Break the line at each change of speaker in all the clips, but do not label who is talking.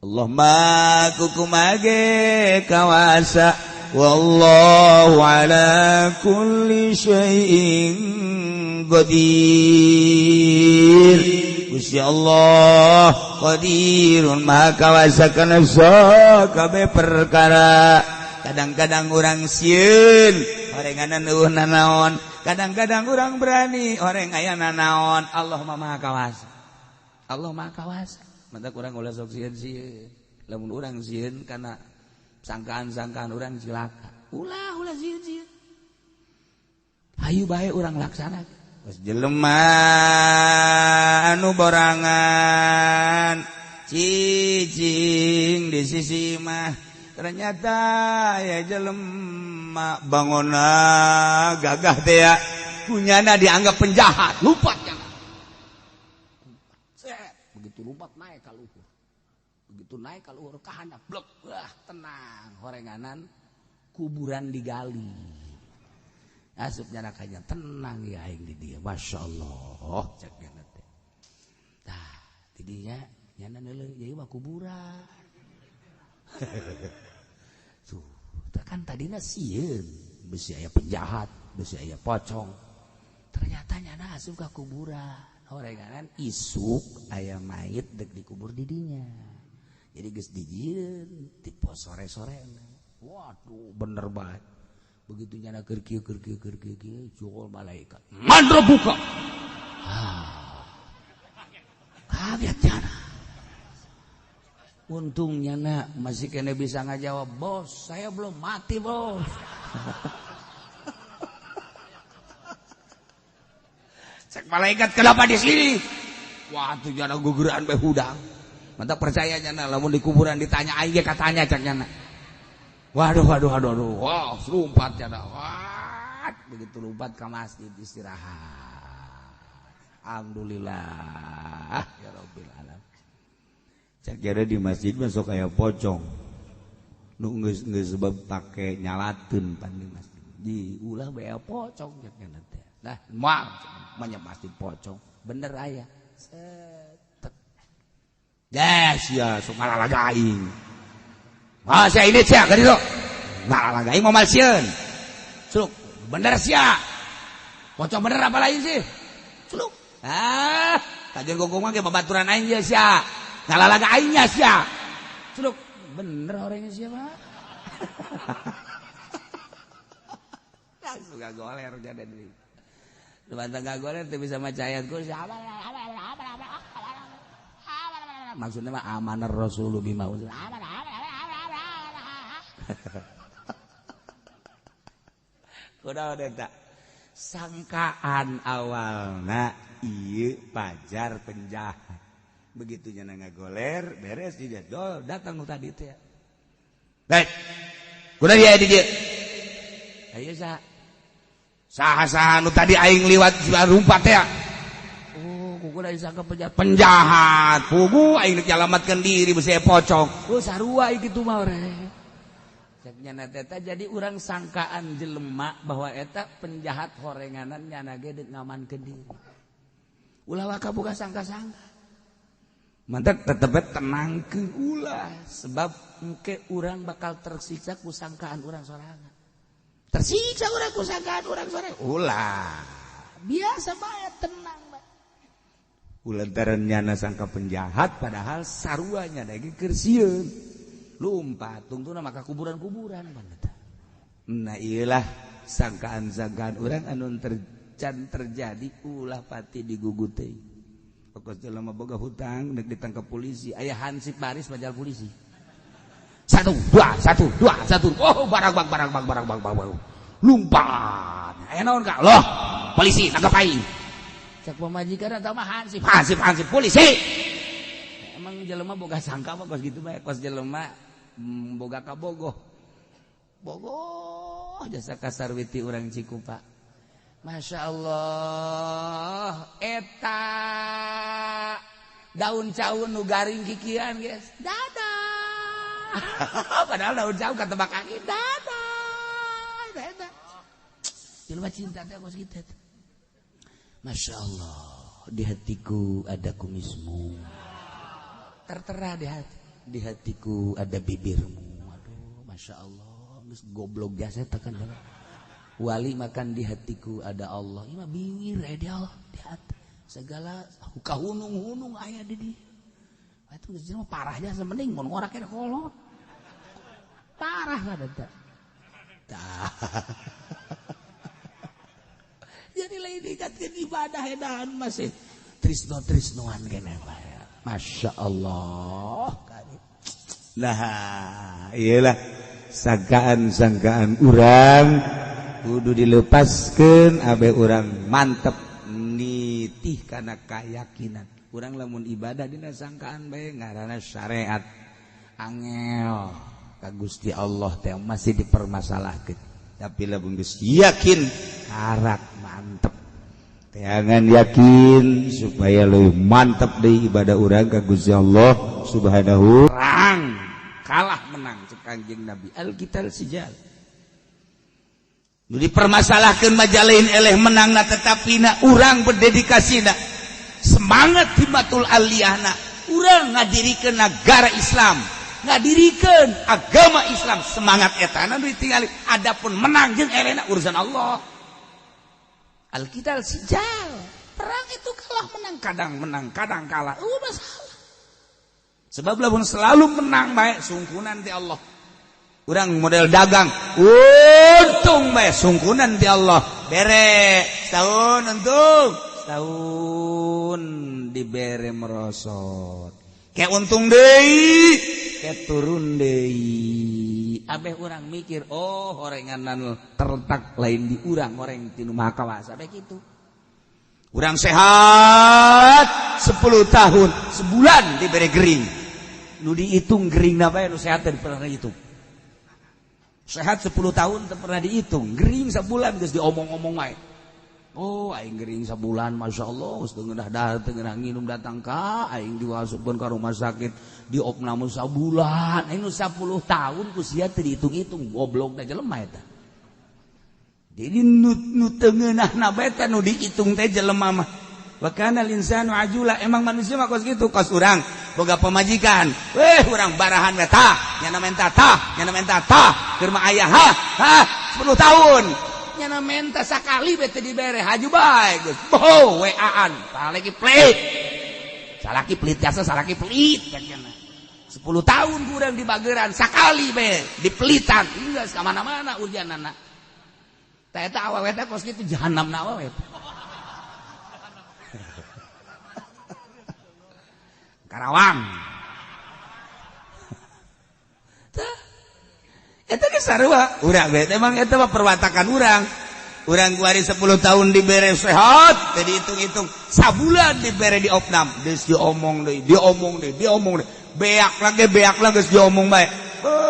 Allah mah kukumage kawasa wallahu ala kulli syai'in qadir. Gusti Allah qadirun maha kawasa kana sakabeh perkara. Kadang-kadang urang sieun orenganan eueuh nanaon, kadang-kadang urang berani oreng aya nanaon. Allah mah maha kawasa. Allah maha kawasa. Mantap urang ulah sok sieun-sieun. Lamun urang sieun kana sangkaan-sangkaan urang cilaka. Ulah ulah sieun-sieun. Hayu bae urang laksanakeun. Geus jelema anu borangan cicing di sisi mah ternyata ya jelema bangona gagah teh ya kunyana dianggap penjahat, lupa jangan. Begitu lompat naik ka luhur. Begitu naik ka luhur ka handap blek, wah tenang, horenganan kuburan digali. Asup nyarakanya tenang ya aing di dieu. Masya Allah cek nyana teh. Tah, tidinya nyana neuleuh ieu mah kuburan. Tuh, kan tadina sieun besi aya penjahat, besi aya pocong. Ternyata nyana asup ka kuburan. Horenganan isuk aya mayit dek dikubur di dinya. Jadi geus dijieun tipe sore-sore. Waduh, bener banget. Begitu nyana keur kieu keur kieu keur kieu jol malaikat. Mandro buka. Ah. Kaget nyana. Untung nyana masih kena bisa ngajawab, "Bos, saya belum mati, Bos." Cek malaikat kenapa di sini? Wah, tuh nyana guguran bae hudang. Mantap percaya nyana lamun di kuburan ditanya aing ge katanya cek nyana. Waduh waduh waduh waduh. Wah, lompat nyana. Wah, begitu lompat ke masjid istirahat. Alhamdulillah ya rabbil alamin. Cek jare di masjid masuk aya pocong. Nu geus geus sebab pake nyalateun pan di masjid. Diulah bae pocong cek nyana teh. Nah, moal banyak pasti pocong. Bener aya. Set. Yes, ya sok ngalalaga aing. Ah, sia ini sia ka ditu. Ngalalaga aing moal sieun. Suluk, bener sia. Pocong bener apa lain sih? Suluk. Ah, kajian gogong mah ge babaturan aing ye sia. Ngalalaga aingnya sia. Suluk, bener orangnya sia mah. Langsung goler jadi deui. Bantang kagoler teu bisa maca ayat kursi. Maksudnya mah amanar rasulu bima unzila. Kunaon eta? Sangkaan awalna ieu pajar penjahat. Begitu nya ngagoler beres dia dol datang nu tadi teh. Baik. Kunaon dia di dieu? Ayo sa saha-saha nu tadi aing liwat rumpat ya. Oh, kuku dari sangka penjahat. Penjahat. Pugu aing rek nyalamatkeun diri besi pocong. Oh, sarua kitu mah ore. Cek nyana teh jadi urang sangkaan jelema bahwa eta penjahat horenganan nyana ge deuk ngamankeun diri. Ulah waka buka sangka-sangka. Mantak tetep tenangkeun ulah sebab engke urang bakal tersiksa ku sangkaan urang sorangan. Tersiksa orang kusangkaan orang sore. Ulah. Biasa bae tenang bae. Ulantaran nyana sangka penjahat padahal saruanya lagi keur sieun. Lumpat tungtuna maka kuburan-kuburan paneta. Nah iyalah sangkaan-sangkaan orang anu terjadi ulah pati digugut teh. Pokos jelema boga hutang deuk ditangkap polisi, aya hansip baris majal polisi. 1 2 1 2 1. Oh, barang bang barang bang barang bang bang. Lumpat. Aya naon ka? Loh, polisi nangkep aing. Cek pamajikan eta mah hansip, hansip, hansip polisi. Emang jelema boga sangka mah kos kitu bae, kos jelema boga kabogoh. Bogoh jasa kasarwiti urang Cikupa. Masya Allah, eta daun caun nu garing kikian guys. Dadah. Padahal daun jauh kata kaki dadah dadah. Jelema cinta teh kos kitu. Masya Allah, di hatiku ada kumismu. Tertera di hati. Di hatiku ada bibirmu. Aduh, masya Allah, geus goblok jasa tekan wali makan di hatiku ada Allah. Ieu mah bibir aya di Allah, di hati. Segala kahunung-hunung aya di dieu. Itu geus jelema parah jasa mending mun ngorak keneh kolot. Parah kan eta. Tah. Jadi lain dikatkeun ibadah edahan masih trisno-trisnoan keneh bae. Masya Allah. Nah, iyalah sangkaan-sangkaan urang kudu dilepaskeun abe urang mantep nitih kana keyakinan. Urang lamun ibadah dina sangkaan bae ngaranna syariat. Angel ka Gusti Allah teh masih dipermasalahkeun. Tapi lamun geus yakin karak mantep. Jangan yakin supaya lebih mantap deh ibadah urang ka Gusti Allah Subhanahu. Perang kalah menang cek Kanjeng Nabi Alkitab sijal. Nu dipermasalahkeun majalain eleh menangna tetapi na urang berdedikasina semangat himmatul aliyahna urang ngadirikeun negara Islam, ngadirikeun agama Islam semangat etana nu ditingali. Adapun menang jeung elehna urusan Allah. Alkitab sijal. Perang itu kalah menang, kadang menang, kadang kalah. Masalah. Sebab lamun selalu menang bae sungkunan ti Allah. Urang model dagang, untung bae sungkunan ti Allah. Bere setahun untung, setahun dibere merosot. Kayak untung deui, kayak turun deui. Abeh urang mikir, oh orenganan terletak lain di urang, oreng ti nu Maha Kawasa bae kitu. Urang sehat 10 tahun, sebulan dibere gering. Nu dihitung geringna bae nu sehat teu pernah dihitung. Sehat 10 tahun teu pernah dihitung, gering sebulan geus diomong-omong wae. Oh, aing gering sabulan, masya Allah, geus teu ngeunah dahar, teu ngeunah nginum datang ka aing diwasupkeun ka rumah sakit, diopname sabulan, aing nu 10 tahun ku sia teu dihitung-hitung, goblok da jelema eta. Jadi nu teu ngeunahna bae teh nu dihitung teh jelema mah. Wa kana linsanu ajula, emang manusia mah kos kitu, kos urang boga pamajikan. Weh, urang barahan we tah, nyana menta tah, nyana menta tah, keur mah aya ha, ha 10 tahun. Nyana menta sakali bete dibere haju bae geus. Boho WA-an, salaki pelit. Salaki pelit jasa salaki pelit cenah. 10 tahun kurang dibageran sakali be dipelitan geus ka mana-mana ujianana. Tah eta awewe teh kos kitu jahanamna awewe. Karawang. Tah eta ge sarua urang we emang eta mah perwatakan urang. Urang kuari 10 tahun dibere sehat teu dihitung-hitung, sabulan dibere diopnam geus diomong deui, diomong deui, diomong deui. Beak lagi, beak lagi geus diomong bae.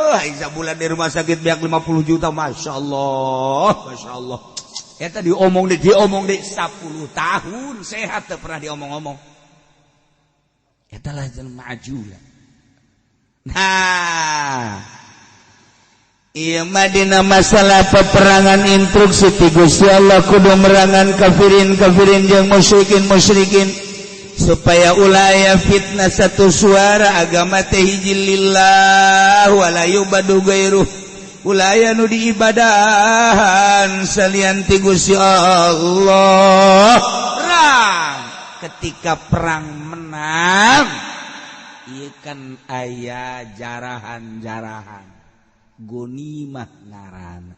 Aing sabulan di rumah sakit beak 50 juta, masya Allah, masya Allah. Eta diomong deui, diomong deui 10 tahun sehat teu pernah diomong-omong. Eta lah jelema ajula. Nah, ieu mah dina masalah peperangan instruksi ti Gusti Allah kudu merangan kafirin-kafirin jeung musyrikin-musyrikin supaya ulah aya fitnah satu suara agama teh hiji lillah wala yubadu gairuh ulah aya nu diibadahan salian ti Gusti Allah. Perang ketika perang menang ieu kan aya jarahan-jarahan gonimah ngaranna.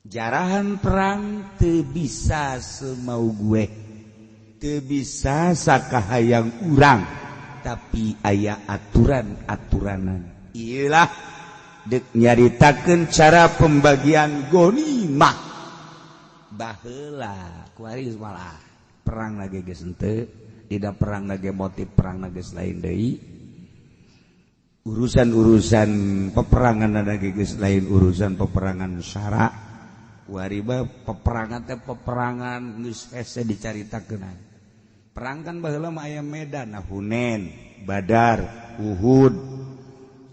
Jarahan perang teu bisa semau gue, teu bisa sakahayang urang, tapi aya aturan-aturanan. Iyalah dek nyaritakeun cara pembagian gonimah. Baheula kuari malah perang lagi geus henteu, tidak perang lagi motif perang lagi lain deui. Urusan-urusan peperangan ada geus lain urusan peperangan syara. Wariba peperangan teh peperangan geus hese dicaritakeun. Perang kan baheula mah aya medan, Hunain, Badar, Uhud.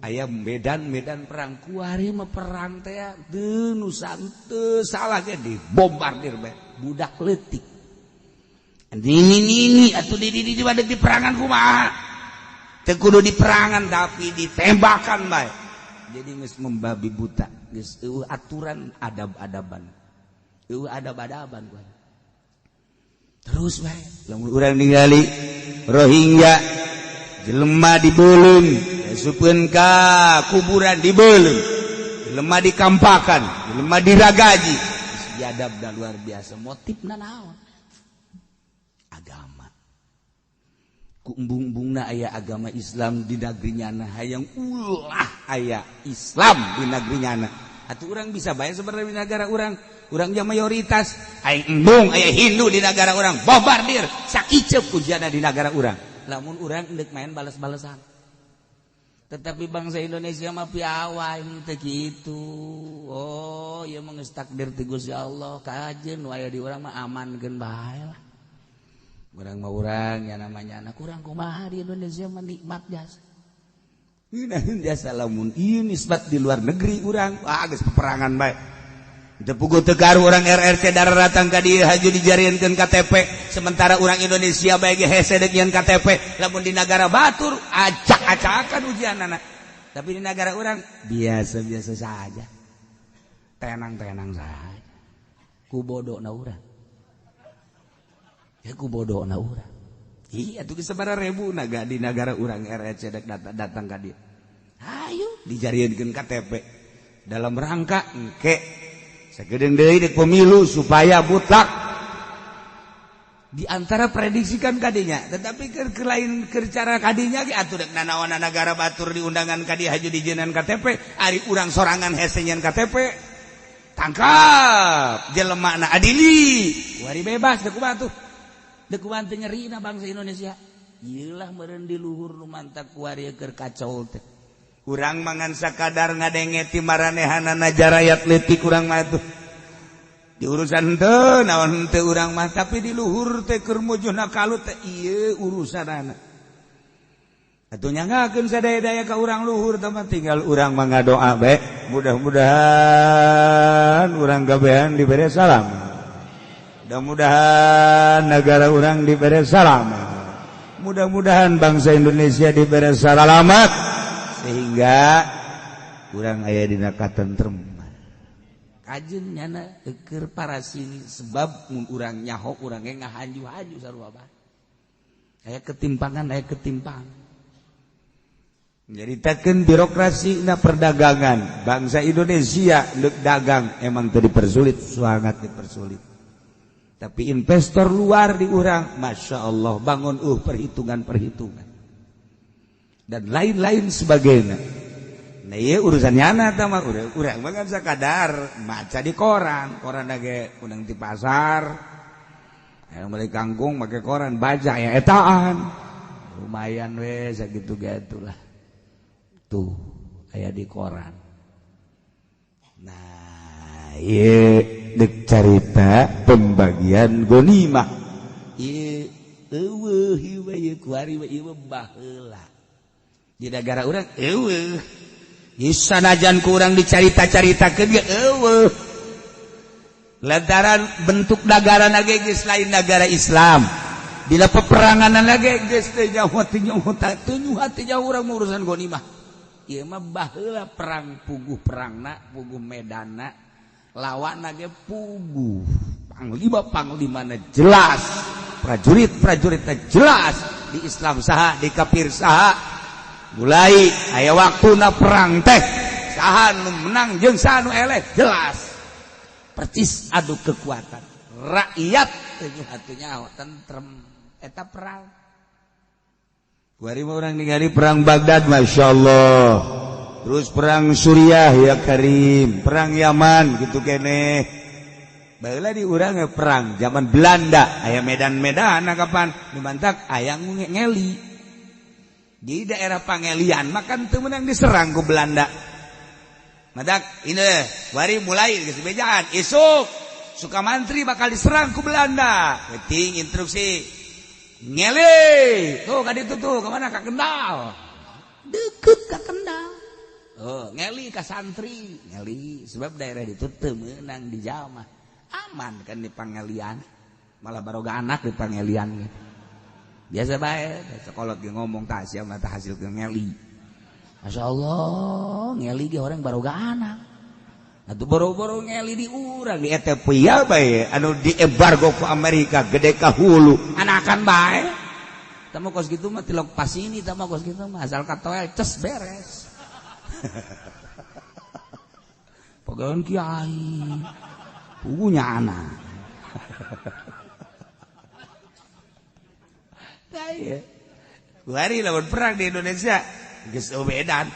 Aya medan-medan perang. Kuari mah perang teh teu nu teu salah ge dibombardir bae budak leutik. Ini atuh di di di di perangan kumaha. Teu kudu diperangan tapi ditembakan bae. Jadi geus membabi buta, geus eueuh aturan adab-adaban. Eueuh adab-adaban kuari. Terus bae lamun urang ningali Rohingya jelema dibeuleum, asupeun ka kuburan dibeuleum, jelema dikampakan, jelema diragaji. Geus biadab da luar biasa. Motifna naon? Agama. Ku embung-embungna aya agama Islam di negeri nyana, hayang ulah aya Islam di negeri nyana. Atuh urang bisa bae sebenarnya di negara urang, urang nya mayoritas, aing embung aya Hindu di negara urang, bombardir sakiceup ujianna di negara urang. Lamun urang endek main balas-balasan. Tetapi bangsa Indonesia mah piawai teu kitu. Oh, ieu mah geus takdir ti Gusti Allah, kajeun nu aya di urang mah amankeun bae lah. Urang mah urang ya namanya anak urang kumaha di Indonesia mah nikmat jasa. Ngeunaheun jasa lamun ieu nisbat di luar negeri urang, wah geus peperangan bae. Teu puguh teu garuh urang RRC daratang ka dieu haju dijariankeun KTP, sementara urang Indonesia bae ge hese deuk nyieun KTP, lamun di nagara batur acak-acakan ujianana. Tapi di nagara urang biasa-biasa saja. Tenang-tenang saja. Ku bodona urang. Ya ku bodona urang. Iya tuh sabaraha ribu naga di nagara urang RRC dek datang ka dieu. Ayo dijariankeun KTP dalam rangka engke sagedeung deui dek pemilu supaya mutlak. Di antara prediksikan kadinya, tetapi keur lain keur cara kadinya ge atuh dek nanaonan nagara batur di undangan ka dieu haju dijieunan KTP, ari urang sorangan hese nyieun KTP. Tangkap jelema na adili, wari bebas dek kumaha tuh. Dek kumaha teu nyerina bangsa Indonesia. Ieu lah meureun di luhur nu mantak kuari keur kacau teh. Urang mangan sakadar ngadenge ti maranehanana jarayat leutik urang mah tuh. Di urusan henteu naon henteu urang mah, tapi di luhur teh keur mujuna kalut teh ieu urusanana. Atuh nyanggakeun sadaya-daya ka urang luhur teh mah tinggal urang mah ngadoa bae. Mudah-mudahan urang kabehan dibere salam. Mudah-mudahan negara urang dibere salam. Mudah-mudahan bangsa Indonesia dibere salamat sehingga urang aya dina katentrem. Kajeun nyana keur parasini sebab mun urang nyaho urang ge ngahanju-hanju sarua bae. Aya ketimpangan, aya ketimpangan. Nyaritakeun birokrasi na perdagangan bangsa Indonesia deuk dagang emang teu dipersulit, sangat dipersulit. Tapi investor luar di urang, masya Allah bangun perhitungan-perhitungan dan lain-lain sebagainya. Nah iya urusan nyana tah mah urang mah kan sakadar maca di koran, koran ge undang di pasar. Aya meuli kangkung make koran baca ya etaan. Lumayan we sakitu ge atulah. Tuh aya di koran. Nah, ieu deuk carita pembagian ghanimah. Ieu eueuh ieu ieu kuari we ieu baheula. Di negara urang eueuh. Sanajan kurang dicarita-caritakeun ge eueuh. Lantaran bentuk negara ge geus lain negara Islam. Bila peperangan ge geus teu nyaho teu nyaho teu nyuha teu nyaho urang urusan ghanimah. Ieu mah baheula perang puguh perangna, puguh medanna, lawanna ge puguh. Panglima panglimana jelas, prajurit-prajuritna jelas, di Islam saha, di kafir saha. Mulai aya waktuna perang teh saha nu menang jeung saha nu eleh jelas. Percis adu kekuatan. Rakyat teu hatu nyaho tentrem eta perang. Kuari mah urang ningali perang Baghdad Masya Allah. Terus perang Suriah ya Karim, perang Yaman gitu keneh. Baheula di urang perang zaman Belanda aya medan-medan kapan nu mantak aya ngeli. Di daerah Pangelian makan teu meunang diserang ku Belanda. Madak ini wari mulai geus bejaan isuk Sukamantri bakal diserang ku Belanda. Penting instruksi ngeli tuh ka ditu tuh ka mana ka Kendal. Deket ka Kendal. Oh, ngeli ka santri, ngeli sebab daerah itu teu meunang dijamah. Aman kan di Pangelian. Malah baroga anak di Pangelian gitu. Biasa bae, sekolot ge ngomong tah sia mah tah hasil ke ngeli. Masya Allah, ngeli ge orang baroga anak. Atuh boro-boro ngeli di urang di Ethiopia bae anu di embargo ku Amerika gede ka hulu. Anakan bae. Tah kos kitu mah tilok pasini tah mah kos kitu mah asal katoel ces beres. Pagawean kiai. Pugunya anak. Tah ieu. Kuari lawan perang di Indonesia geus obedan.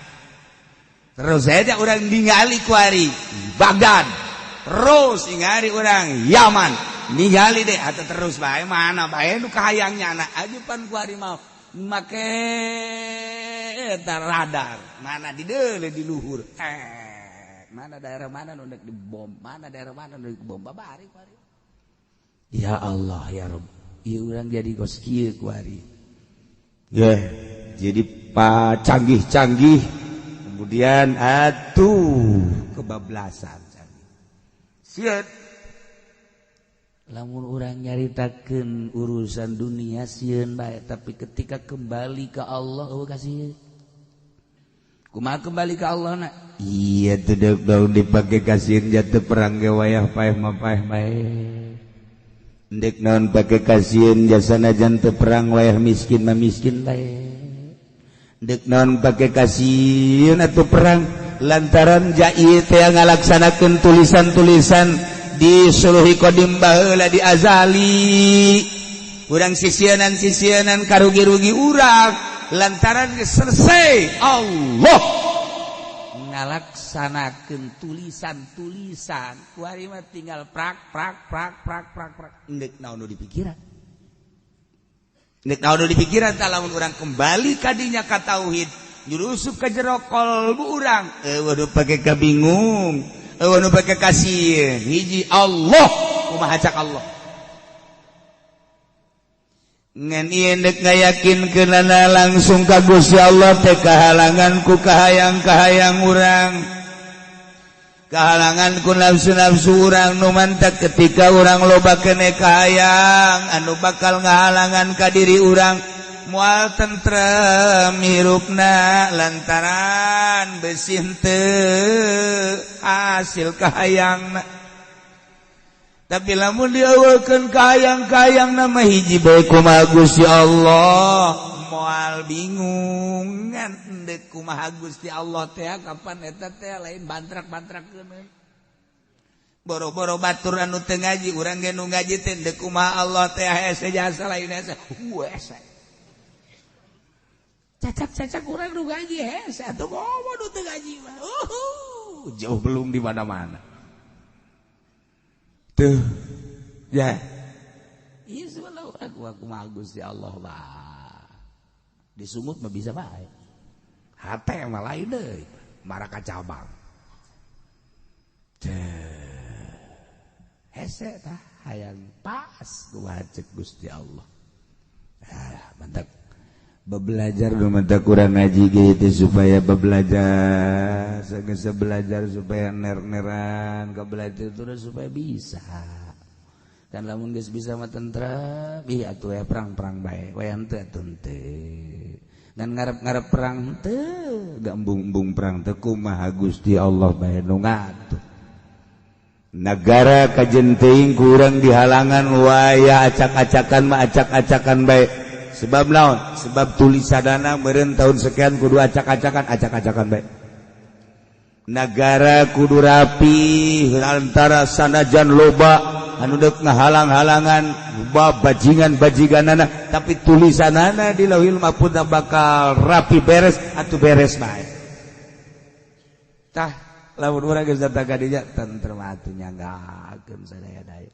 Terus saja orang ningali kuari Baghdad. Terus ningali orang Yaman. Ningali deh atau terus bae mana bae nu kahayangnya anak aja pan kuari mau make eta radar. Mana di deule di luhur. Mana daerah mana nu dek dibom, mana daerah mana nu dibom babari kuari. Ya Allah ya Rabb. Ieu urang jadi kos kieu kuari. Ya, jadi canggih-canggih kemudian atuh kebablasan canggih. Sieun lamun urang nyaritakeun urusan dunia sieun bae, tapi ketika kembali ke Allah eueuh kasih. Kumaha kembali ke Allah na? Iya teu daun dipake kasieun jatuh perang ge wayah paeh mah paeh bae. Ndek naon pake kasieun jasana jan teu perang wayah miskin mah miskin bae. Ndek naon pake kasieun atuh perang lantaran jai teh ngalaksanakeun tulisan-tulisan di suluhi qadim baheula di azali. Urang sisienan-sisienan karugi-rugi urang lantaran selesai Allah ngalaksanakeun tulisan-tulisan kuari mah tinggal prak prak prak prak prak prak ndek naon nu dipikiran ndek naon nu dipikiran tah lamun urang kembali ka dinya ka tauhid nyurusup ka jero qalbu urang eueuh nu pake kabingung eueuh nu pake kasih hiji Allah kumaha cak Allah ngan ieu ndek ngayakinkeunana langsung ka Gusti Allah teh kahalangan ku kahayang-kahayang urang kahalangan ku nafsu-nafsu urang nu mantak ketika urang loba kene kahayang anu bakal ngahalangan ka diri urang moal tentrem hirupna lantaran beusi henteu hasil kahayangna. Tapi lamun diawalkeun kahayang-kahayang nama hiji bae kumaha Gusti Allah moal bingung ngan deuk kumaha Gusti Allah teh kapan eta teh lain bantrak-bantrakeun boro-boro batur anu teu ngaji urang ge nu ngaji teh deuk kumaha Allah teh hese jasa lain hese hese cacak-cacak urang nu ngaji hese atuh komo nu teu ngaji mah jauh belum di mana-mana. Tuh, ya. Iya sebelah aku kumaha Gusti Allah bah. Disungut mah bisa bae. Hate mah lain deui, maraka cabang. Teh. Hese tah hayang pas kumaha cek Gusti Allah. Ah, mantap. Belajar nu mantap kurang ngaji gitu supaya belajar, sageus belajar supaya ner-neran, ka belajar terus supaya bisa. Kan lamun geus bisa mah tentrem, ih atuh we perang-perang bae, we henteu atuh henteu. Dan ngarep-ngarep perang henteu, gambung-embung perang teu kumaha Gusti Allah bae nu ngatur. Nagara kajen teuing kurang dihalangan waya acak-acakan mah acak-acakan bae. Sebab naon? Sebab tulisanana meureun tahun sekian kudu acak-acakan, acak-acakan bae. Nagara kudu rapi antara sanajan loba anu deuk ngahalang-halangan bajingan-bajiganana tapi tulisanana di Lauhil Mahfuz bakal rapi beres atuh beres bae. Tah lamun urang geus datang ka dinya tentrem atuh nyanggakeun sadaya-daya.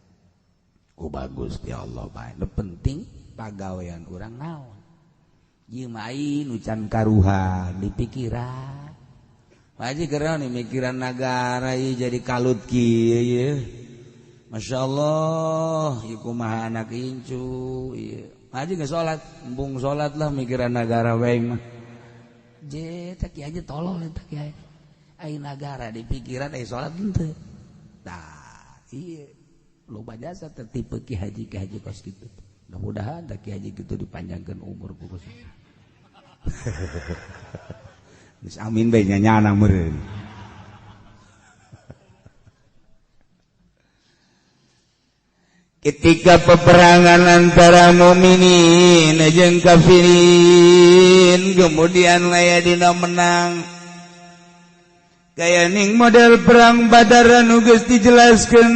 Ku bagus ya Allah bae. Nu penting pagawean urang naon ieu mah nu can karuhan di pikiran haji keur nih mikiran nagara ieu jadi kalut kieu ieu masyaallah ieu kumaha anak incu ieu haji geus salat embung salat lah mikiran nagara bae mah je teh kieu aja tolol eta kieu ai nagara di pikiran ai salat henteu tah ieu loba jasa tertipe ki haji kos kitu. Mudah-mudahan tak Ki Haji gitu dipanjangkan umur ku Gusti. Geus amin bae nya nyana meureun. Ketika peperangan antara mukminin jeung kafirin kemudian aya dina menang. Kaya ning model perang Badar anu geus dijelaskeun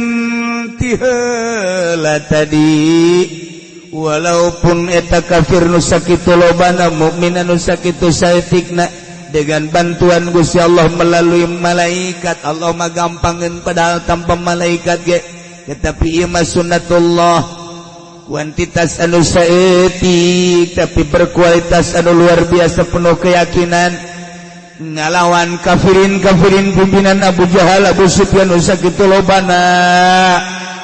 ti heula tadi. Walaupun eta kafir nu sakitu lobana mukmin anu sakitu saeutikna dengan bantuan Gusti Allah melalui malaikat Allah mah gampangeun padahal tanpa malaikat ge tetapi ieu mah sunnatullah kuantitas anu saeutik tapi berkualitas anu luar biasa penuh keyakinan ngalawan kafirin-kafirin pimpinan Abu Jahal Abu Sufyan nu sakitu lobana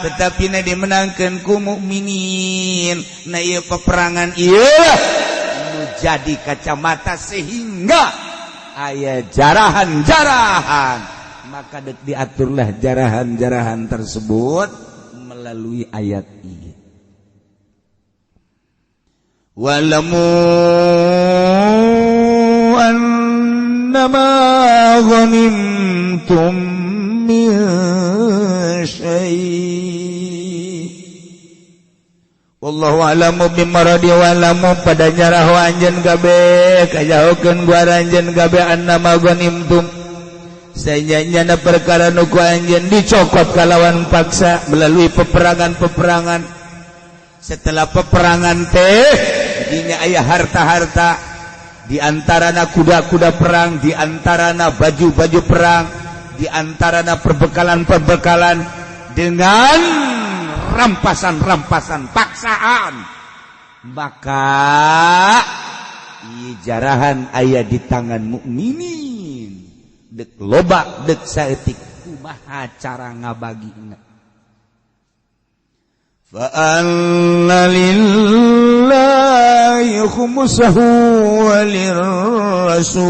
tetapi na dimenangkan ku mukminin. Na ieu peperangan ieu nu jadi kacamata sehingga aya jarahan-jarahan maka dek diaturlah jarahan-jarahan tersebut melalui ayat ini. Walamu annama ghanimtum min syai' wallahu a'lamu bimaradi wa'lamu pada nyaraho anjeun kabeh kajahokeun gua anjeun kabeh annama ghanimtum sanyana perkara nu ku anjeun dicokot kalawan paksa melalui peperangan-peperangan. Setelah peperangan teh dinya aya harta-harta di antarana kuda-kuda perang, di antarana baju-baju perang, di antarana perbekalan-perbekalan dengan rampasan-rampasan paksaan maka jarahan aya di tangan mukminin dek loba dek saeutik kumaha cara ngabagina fa anna lillahi khumsahu walirrasul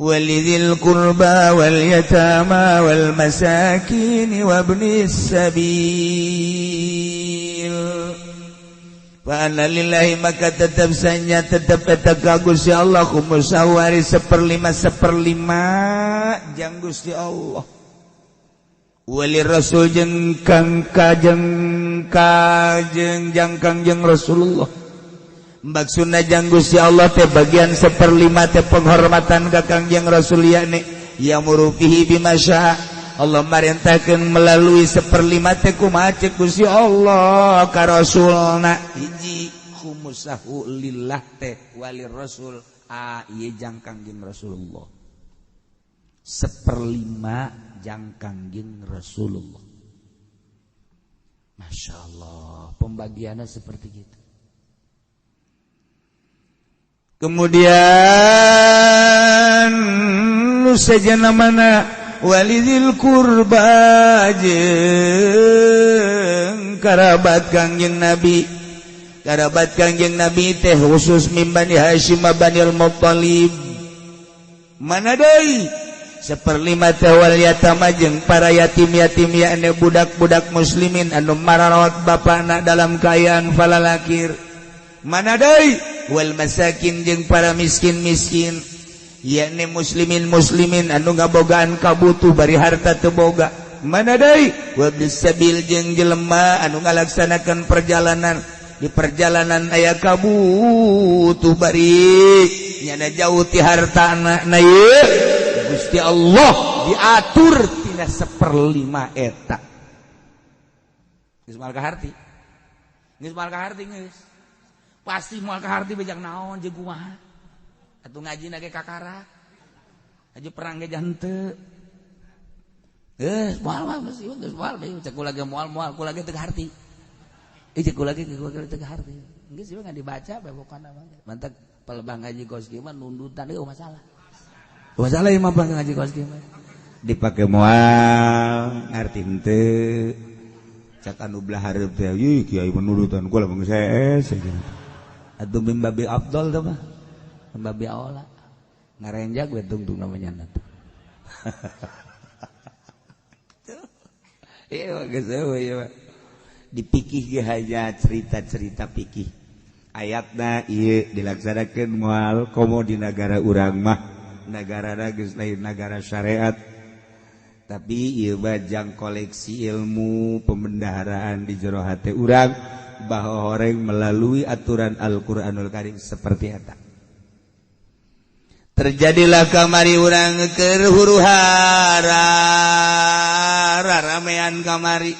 ولذي القربى واليتامى والمساكين وابن السبيل فأنا lillahi maka tetap sanya tetap eta ka Gusti Allah kumusawari seperlima seperlima jang Gusti Allah wali rasul jeung kang kajeng kajeng jang kangjeng Rasulullah. Maksudna jang Gusti Allah teh bagian seperlima teh penghormatan ka Kangjeng Rasul yakni ya'muru fihi bima syaa Allah marintahkeun melalui seperlima teh kumaha ceuk Gusti Allah ka Rasulna hiji khumusahu lillah teh walir Rasul a ieu jang Kangjeng Rasulullah seperlima jang Kangjeng Rasulullah. Masya Allah pembagiannya seperti gitu. Kemudian nu sajana mana walidil kurba jeung karabat Kangjeng Nabi. Karabat Kangjeng Nabi teh khusus min Bani Hasyim Banil Muttalib. Mana deui? Seperlima teh wal yatama jeung para yatim-yatim yakni budak-budak muslimin anu mararawat bapana dalam kaayaan falalakir. Mana deui? Wal masakin jeung para miskin-miskin yakni muslimin-muslimin anu ngabogaan kabutuh bari harta teu boga. Mana deui? Wa bisabil jeung jelema anu ngalaksanakeun perjalanan di perjalanan aya kabutuh bari nyana jauh ti hartana. Na ieu Gusti Allah diatur tina seperlima eta. Geus moal kaharti. Geus moal kaharti geus. Pasti moal kaharti bejang naon jeung kumaha. Atuh ngajina ge kakara. Aja perang ge henteu. Moal mah geus geus moal cek kula ge moal-moal kula ge teu kaharti. Cek kula ge teu kaharti. Geus ieu dibaca bae pokona mah. Mantak palebah ngaji kos kieu mah nundutan eueuh masalah. Masalah ieu mah ngaji kos kieu mah. Dipake moal ngarti henteu. Cak anu belah hareup teh ieu kiai menurutan kula mah geus hees. Atuh mim babi afdal teh mah. Babi aola. Ngarenjak we tungtung namanya tuh. Iya geus eueuh ieu mah. Di pikih ge hanya cerita-cerita pikih. Ayatna ieu dilaksanakeun moal komo di nagara urang mah. Nagara geus lain nagara syariat. Tapi ieu bajang koleksi ilmu pembendaharaan di jero hate urang bahwa orang melalui aturan Al-Qur'anul Karim seperti eta. Terjadilah kamari urang keur huru hara ramean kamari.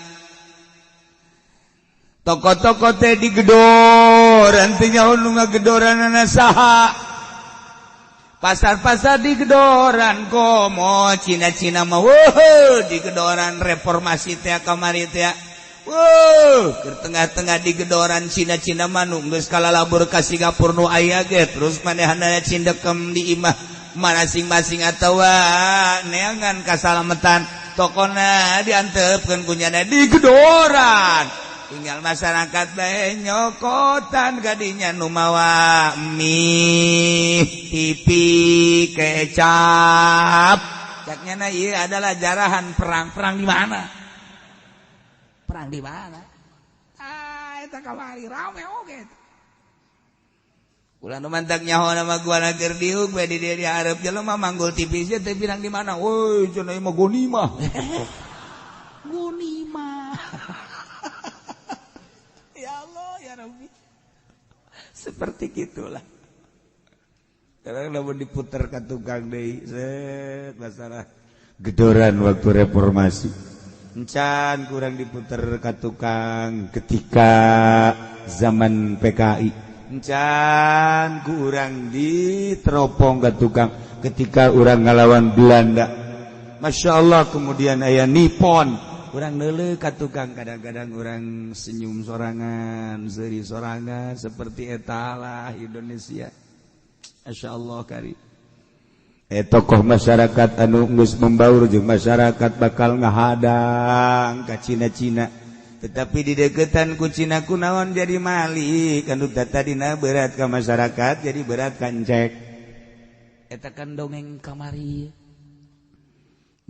Toko-toko teh digedoran teh nyaho nu ngagedoranana saha. Pasar-pasar digedoran komo Cina-Cina mah weuh digedoran reformasi teh kamari teh. Wuh, keur tengah-tengah digedoran Cina-Cina mah nu geus kalalabur ka Singapura nu aya ge terus manehna cindekem di imah masing-masing atawa neangan kasalametan tokona diantepkeun kunyana digedoran. Tinggal masyarakat bae nyokotan gadinya nu mawa mie, TV, kecap. Caknya na ieu adalah jarahan perang. Perang di mana? Perang di mana? Ah, eta kamari rame oge. Ulah nu mantak nyaho nama gua keur diuk bae di dieu di hareup jelema manggul TV sia teh pirang di mana? Woi, cenah ieu mah gonimah. Gonimah. Ya Allah, ya Rabbi. Seperti gitulah. Sekarang lamun diputer ke tukang deui, set masalah gedoran waktu reformasi. Encan kurang diputer ke tukang ketika zaman PKI. Encan kurang diteropong ke tukang ketika urang ngalawan Belanda. Masya Allah, kemudian aya Nippon. Urang neuleuh ka tukang, kadang-kadang urang senyum sorangan, seuri sorangan, seperti etalah Indonesia. Masya Allah kari. Tokoh masyarakat anu geus membaur jeung masyarakat bakal ngahadang ka Cina-Cina. Tetapi di deketan ku Cina kunaon jadi malik anu tadina berat ka masyarakat jadi berat ka encek. Eta kan dongeng kamari.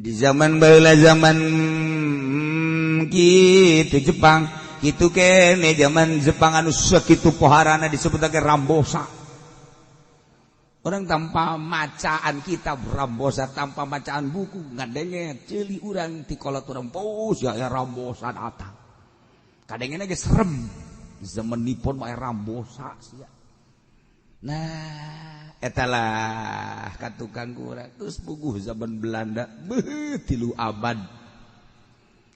Di zaman baheula zaman kitu Jepang, kitu kene zaman Jepang anu sakitu poharana disebut Rambosa. Orang tanpa macaan kitab Rambosa, tanpa macaan buku ngadenge ceuli urang ti kolot urang pos ya Rambosa datang. Kadengena ge serem. Zaman Nippon mah Rambosa sia. Nah, etalah ka tukang kurang. Terus puguh zaman Belanda beuh 3 abad.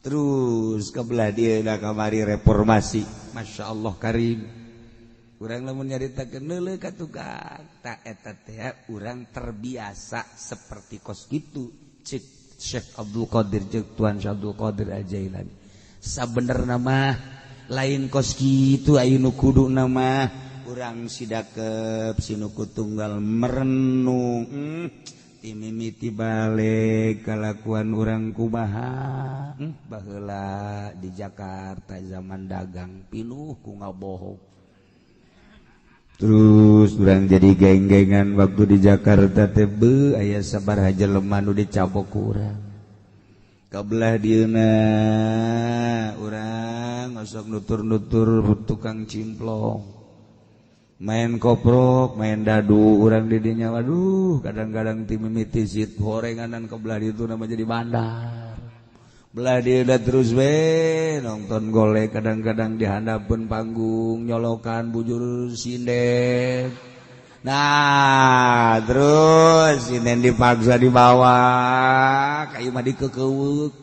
Terus kebelah dia dah kamari reformasi. Masya Allah karim. Urang lamun nyaritakeun neuleuh ka tukang, tak eta teh urang terbiasa seperti kos kitu. Cek Syekh Abdul Qadir jeung Tuan Syekh Abdul Qadir Al-Jailani. Sabenerna mah lain kos kitu aya nu kuduna mah urang sidakep sinuku tunggal merenung timimiti balik kalakuan urang kumaha baheula di Jakarta zaman dagang pinuh ku ngabohong. Terus urang jadi geng-gengan waktu di Jakarta teh beuh aya sabaraha jelema nu dicabok ku urang. Kabelah dieuna urang osok nutur-nutur tukang cimplong. Main koprok, main dadu urang di dinya waduh kadang-kadang ti mimiti sit gorenganan kebelah ditu nama jadi bandar. Belah dia udah terus we nonton golek kadang-kadang di handapeun panggung nyolokan bujur sinden. Nah, terus sinden dipaksa dibawa ka imah dikekeuweuk.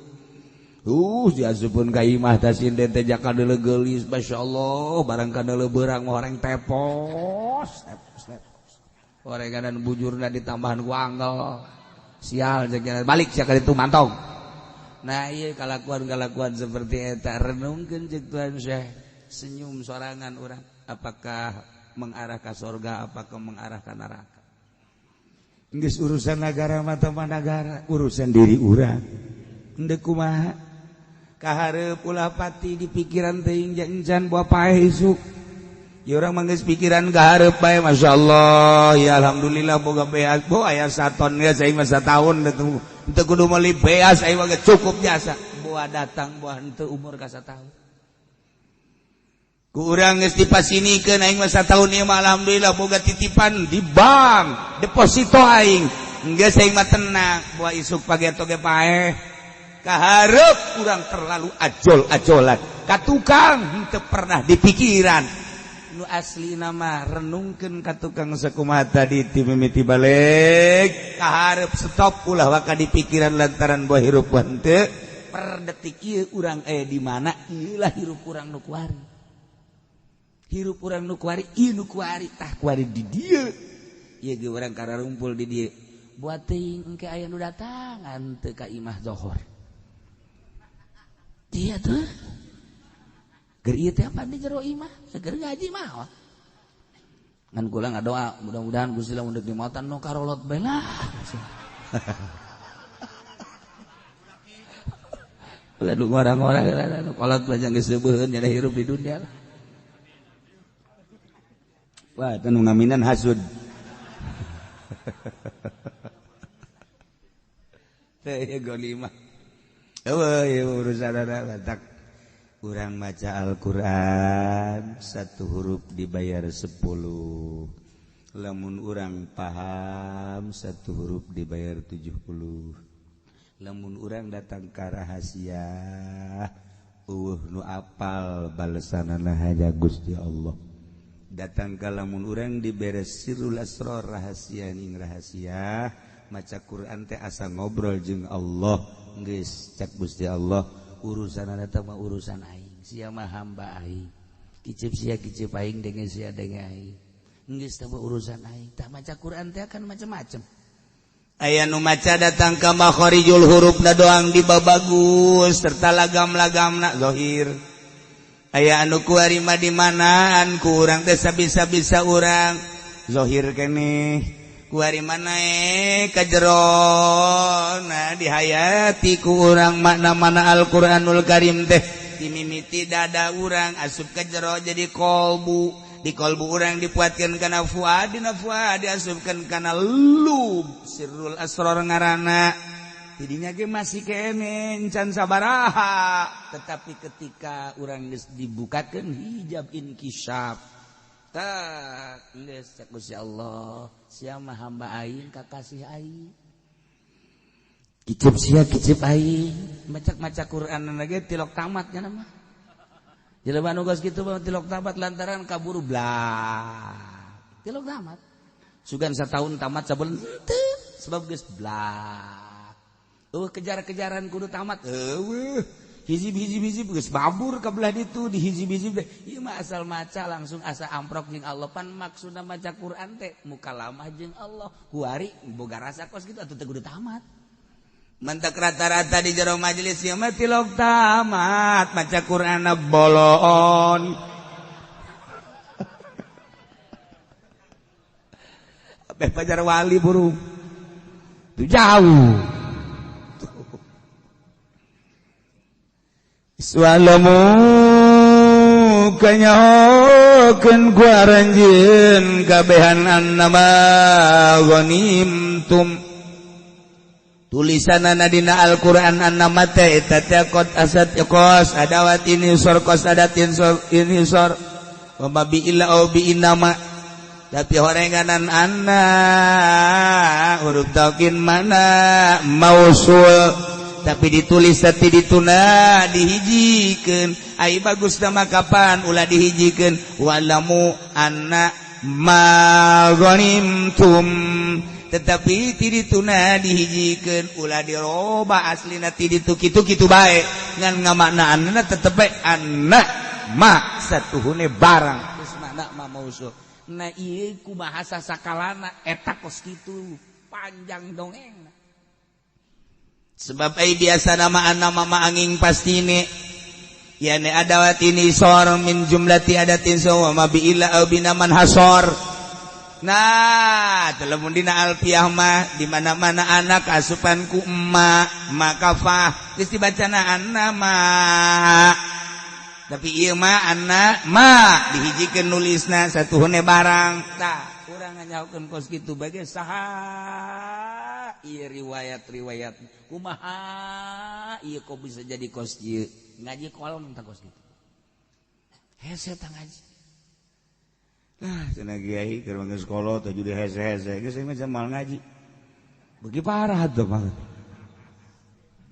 Diasupun ka imah teh sinden teh jaka deuleu geulis masyaallah barang ka deuleu beurang mah horeng tepos tepos tepos. Horenganan bujurna ditambahan ku angel. Sial jeung balik sia ka ditu mantong. Nah iya kalakuan-kalakuan seperti eta renungkeun jeung Tuhan Syekh senyum sorangan urang apakah mengarah ka sorga apakah mengarah ka neraka. Geus urusan nagara mah teh nagara urusan diri urang henteu kumaha kahareup ulah pati di pikiran teuing encan buah paeh isuk. Ya urang mah geus pikiran kahareup bae masyaallah ya alhamdulillah boga beas bo aya saton ge aing mah sataun teu kudu meuli beas aing mah cukup jasa. Buah datang buah henteu umur ka sataun. Ku urang geus dipasinikeun aing mah sataun ieu mah alhamdulillah boga titipan di bank, deposito aing. Geus aing mah tenang, buah isuk pageto ge paeh. Kaharep urang terlalu ajol-ajolan. Ka tukang henteu pernah dipikiran. Nu asli nama renungkeun ka tukang sakumaha tadi ti mimiti balik. Kaharep stop ulah waka dipikiran lantaran buah hirup henteu. Per detik ieu urang aya di mana ieu lah hirup urang nu kuari. Hirup urang nu kuari ieu nu kuari tah kuari di dieu. Ieu ge urang kararumpul di dieu. Buat teuing engke aya nu datangan teu ka imah zohor. Iya tuh. Ger ieu teh apa di jero imah? Seger ngaji mah. Ngan kula ngadoa mudah-mudahan Gusti lamun deuk dimautan nu karolot bae lah. Ulah nu ngora-ngora nu kolot mah geus seubeun nya hirup di dunia lah. Wah, teu nu ngaminan hasud. Teh ieu golima. Eueuh ieu urusanana batak. Urang maca Al-Qur'an satu huruf dibayar 10. Lamun urang paham satu huruf dibayar 70. Lamun urang datang ka rahasia eueuh nu apal balesanana haja Gusti Allah. Datang ka lamun urang diberes sirrul asrar rahasia ning rahasia maca Quran teh asa ngobrol jeung Allah geus cak Gusti Allah urusan eta mah urusan aing sia mah hamba aing kicip sia kicip aing denge sia denge aing geus teh urusan aing tah maca Quran teh kan macam-macam. Aya nu maca datang ka makharijul hurufna doang dibabagus serta lagam-lagamna zahir. Aya anu kuari mah di manaan ku urang teh sabisa-bisa urang zahir keneh kuari mana ka jerona dihayati ku urang makna-mana Al-Qur'anul Karim teh dimimiti dada urang asup ka jero jadi kolbu. Di kolbu urang dipuatkeun kana fuad, dina fuad diasupkeun kana lub sirrul asrar ngaranna. Tidinya ge masih keneh can sabaraha, tetapi ketika urang geus dibukakeun hijab inkisaf tah geus cek Gusti Allah sia mah hamba aing kakasih aing kicip sia kicip aing maca-maca Quran ge tilok tamat nya mah. Jelema nu geus kitu mah tilok tamat lantaran kaburu blah. Tilok tamat. Sugan sataun tamat sabulan teu sebab geus blah. Eueuh kejar-kejaran kudu tamat. Eueuh hizib-hizib-hizib geus babur ka belah ditu di hizib-hizib teh. Ieu mah asal maca langsung asa amprok jeung Allah pan maksudna maca Quran teh mukalamah jeung Allah. Kuari boga rasa kos kitu atuh teu kudu tamat. Mentek rata-rata di jero majelis ieu mah tilok tamat maca Qur'anna boloon. Abeh pajar wali burung. Itu jauh. Swalamu kanyahokeun ku aranjeun kabehan annama ghanimtum. Tulisanana dina Al-Qur'an annama teh eta teh qad asad qas adawat ini sor qas adatin sor ini sor wa ma bi illa au bi inama tapi horenganan anna huruf taukin mana mausul tapi ditulis tapi dituna dihijikeun ai bagus mah kapan ulah dihijikeun walamu anna ma ghanimtum tetapi ti dituna dihijikeun ulah diroba aslina ti ditu kitu kitu bae ngan ngamaknaanna tetep bae anna ma satuhune barang geus makna ma mausul. Nah ieu ku bahasa sakalana eta kos kitu panjang dongeng. Sebab ai biasa nama anna mama angin pastine yani adawat ini sor min jumlati adatin sawa ma bi illa au binaman hasor. Nah, lamun dina alfiah mah di mana-mana anak asupan ku emak maka fah geus dibacana anna ma. Tapi ieu mah anna ma dihijikeun nulisna satuhune barang. Tah, urang nganyahokeun kos kitu bage saha ieu riwayat-riwayat kumaha ieu kok bisa jadi kos ieu ngaji kolom tah kos kitu. Hese tah ngaji. Lah cenah kiai keur geus kolot teh jadi hese-hese geus mah moal ngaji. Bagi parah tuh banget.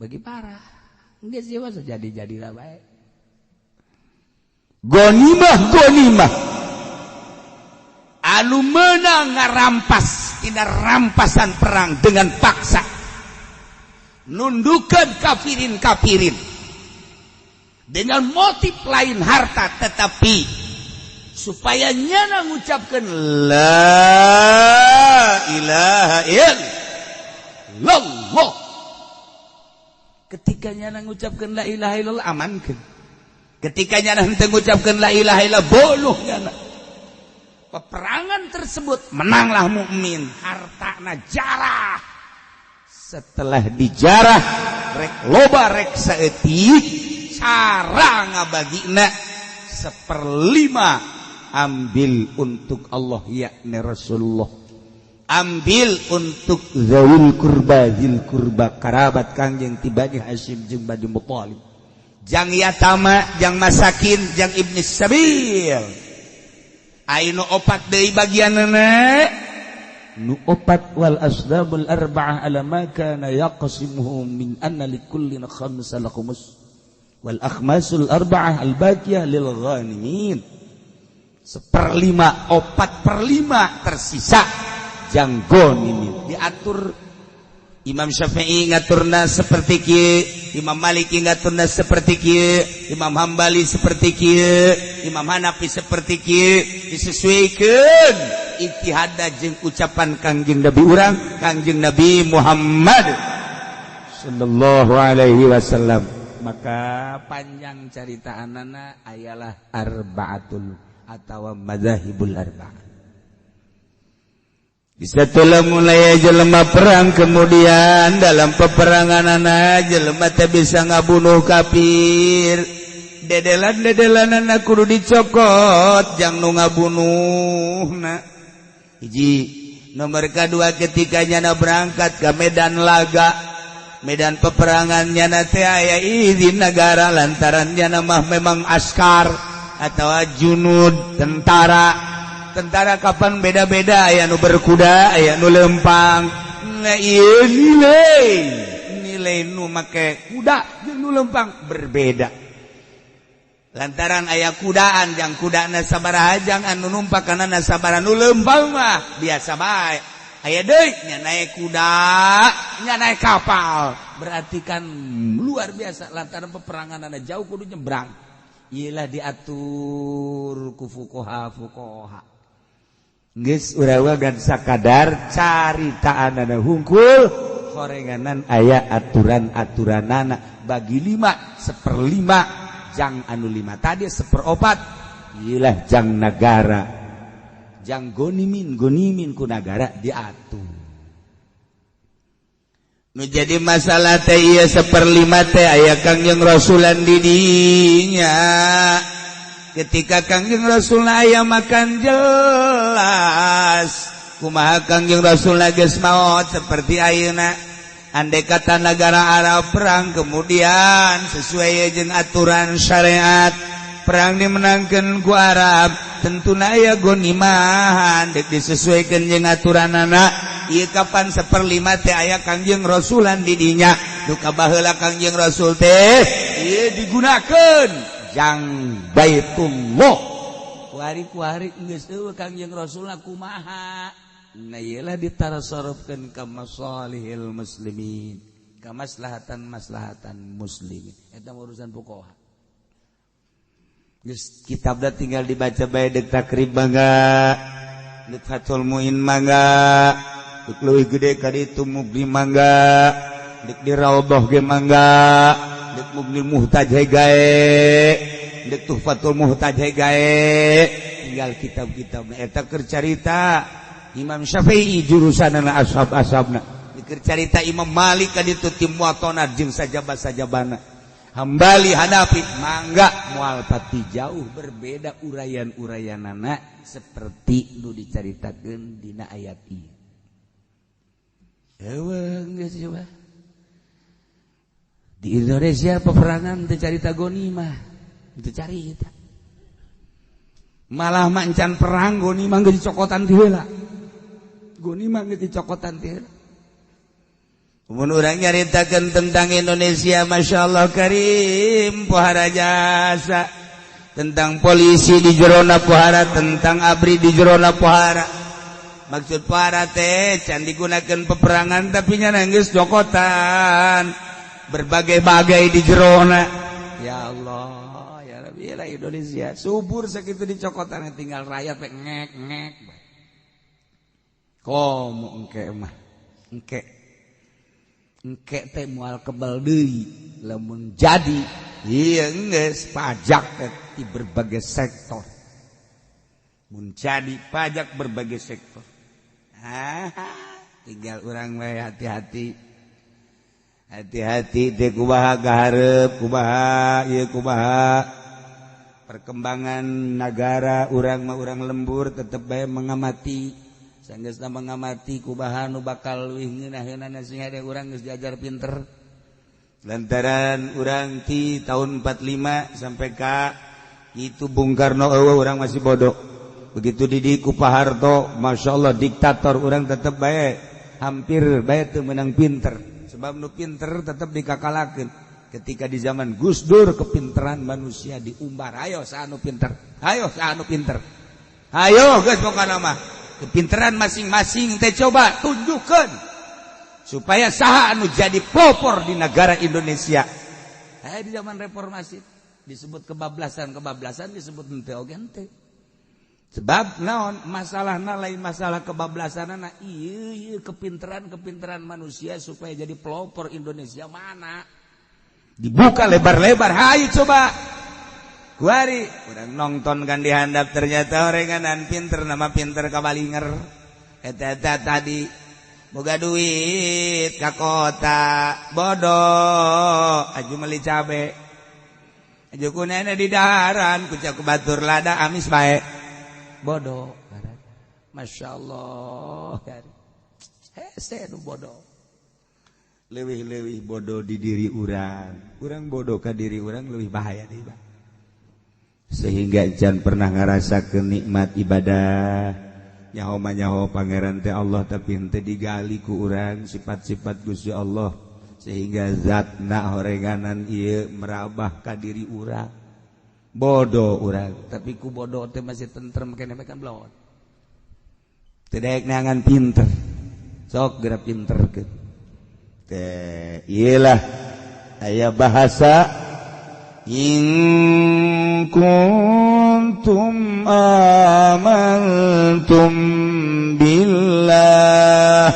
Bagi parah. Geus ieu mah jadi-jadilah bae. Gonimah gonimah. Anu menang ngarampas tina rampasan perang dengan paksa. Nundukan kafirin-kafirin. Dengan motif lain harta tetapi supaya nyana ngucapkan la ilaha illallah. Ketika nyana ngucapkan la ilaha illallah amankan. Ketika nyana henteu ngucapkan la ilaha illallah boluh nyana. Peperangan tersebut menanglah mukmin, hartana jarah. Setelah dijarah rek loba rek saeutik, cara ngabagina 1/5 ambil untuk Allah yakni Rasulullah, ambil untuk zawil kurba, zil kurba karabat Kangjeng ti Bani Hashim jeung Bani Muthalib, jang yatama, jang masakin, jang ibni sabil. Ainu opat deui bagianna nu opat wal asdabul arba'ah ala ma kana yaqsimuhu min anna likullin khamsal khumus wal akhmasul arba'ah al baqiyah lil ghanimin. 1/5, 4/5 tersisa jang ghanimin. Diatur Imam Syafi'i ngaturna seperti kieu, Imam Maliki ngaturna seperti kieu, Imam Hambali seperti kieu, Imam Hanafi seperti kieu, disesuaikan ijtihadna jeung ucapan Kangjeng Nabi urang, Kangjeng Nabi Muhammad sallallahu alaihi wasallam. Maka panjang caritaanana ayalah arba'atul atawa madzahibul arba'ah. Setelah mulai jelema perang, kemudian dalam peperangan anak jelema teh bisa ngabunuh kafir. Dedelan-dedelan kudu dicokot jang nu ngabunuhna. Hiji, nomor kedua ketika nyana berangkat ke medan laga, medan peperangan nyana teh aya izin negara lantaran nyana mah memang askar atau junud tentara. Tentara kapan beda-beda, aya nu berkuda, aya nu lempang. Nah, ieu nilai nilai nu make kuda jeung nu lempang berbeda. Lantaran aya kudaan jang kudana sabaraha jang anu numpak kana sabaraha, nu lempang mah biasa bae. Aya deui nya naik kuda, nya naik kapal. Berarti kan luar biasa lantaran peperangan jauh kudu nyebrang. Iyalah diatur ku fuqaha fuqaha. Geus urang dan sakadar caritaanana hungkul horenganan aya aturan-aturanana bagi 5 1/5 jang anu 5 tadi 1/4 iyalah jang negara jang gonimin gonimin ku negara diatur. Nu jadi masalah teh ieu 1/5 teh aya Kangjeng Rasulan di dinya. Ketika Kangjeng Rasul aya makan jelas kumaha Kangjeng Rasul geus maot seperti ayeuna. Andai kata negara Arab perang kemudian sesuai jeung aturan syariat perang dimenangkeun ku Arab, tentuna aya gonimahan dek disesuaikan jeung aturanana. Ieu kapan 1/5 teh aya Kangjeng Rasulan di dinya. Duka baheula Kangjeng Rasul teh ieu digunakeun jang Baitullah. Kuari-kuari geus eueuh Kangjeng Rasul kumaha. Nah iyalah ditarasarufkeun ka masalihil muslimin, ka maslahatan-maslahatan muslimin. Eta urusan fuqaha. Geus kitabna tinggal dibaca bae deuk Takrib mangga, deuk Fathul Muin mangga, deuk leuwih gede ka ditu Mughni mangga, deuk di Raudhah ge mangga, dek Mughnil Muhtaj gae, dek Tuhfatul Muhtaj gae. Tinggal kitab-kitab eta keur carita Imam Syafi'i jurusanana ashab-ashabna, keur carita Imam Malik ka ditu ti Muwaththana jeung sajaba-sajabana. Hambali Hanafi mangga moal pati jauh berbeda uraian-uraianana seperti nu dicaritakeun dina ayat ieu. Eueuh geus coba. Di Indonesia peperangan teu carita gonimah, teu carita. Malah mancan perang goni mah geus dicokotan ti heula. Goni mah geus dicokotan ti heula. Mun urang nyaritakeun tentang Indonesia, Masya Allah Karim, pohara jasa tentang polisi di jerona pohara, tentang ABRI di jerona pohara. Maksud pohara teh can digunakan peperangan, tapi nya geus cokotan berbagai-bagai di jerona. Ya Allah, ya Rabbi, lah Indonesia subur sakitu dicokotan, tinggal rakyat ngek ngek. Komo engke mah, engke engke teh moal kebal deui lamun jadi iya geus pajak teh di berbagai sektor. Mun jadi pajak berbagai sektor. Ah, tinggal urang we hati-hati. Hati-hati teh kumaha kaharep, kumaha ieu, kumaha perkembangan negara. Urang mah urang lembur tetep bae mengamati. Sanggeusna mengamati kumaha nu bakal leuwih ngeunaheunana, sing hade urang geus diajar pinter. Lantaran urang ti tahun 45 sampai ka itu Bung Karno eueuh, urang masih bodoh. Begitu didik ku Pak Harto, Masya Allah, diktator, urang tetep bae hampir bae teu meunang pinter. Sebab nu pinter tetep dikakalakeun. Ketika di zaman Gus Dur, kepinteran manusia diumbar. Ayo saha nu pinter. Ayo saha nu pinter. Ayo geus pokona mah. Kepinteran masing-masing teh coba tunjukkan supaya saha anu jadi pelopor di negara Indonesia. Di zaman reformasi disebut kebablasan, kebablasan disebut henteu oge henteu. Sebab naon masalahna? Lain masalah kebablasan, ieu ieu kepinteran-kepinteran manusia supaya jadi pelopor Indonesia mana? Dibuka lebar-lebar, hayu coba. Kuari urang nonton kan dihandap, ternyata orenganan pinter nama pinter kabalinger. Eta eta tadi boga duit ka kota, bodoh aju meuli cabe. Aju kunene di daharan ku ku batur lada amis bae. Bodoh. Masya Allah. Hese nu bodoh. Leuwih-leuwih bodoh di diri urang. Urang bodoh ka diri urang leuwih bahaya deui, Bang. Sehingga can pernah ngerasa kenikmat ibadah. Nyaho mah nyaho pangeran teh Allah, tapi henteu digali ku urang sifat-sifat Gusti Allah sehingga zatna horenganan ieu merabah ka diri urang. Bodoh urang, tapi ku bodoh teh masih tentrem keneh kan belon. Teu daek neangan pinter. Sok geura pinterkeun. Teh ieu aya bahasa in kuntum amantum billah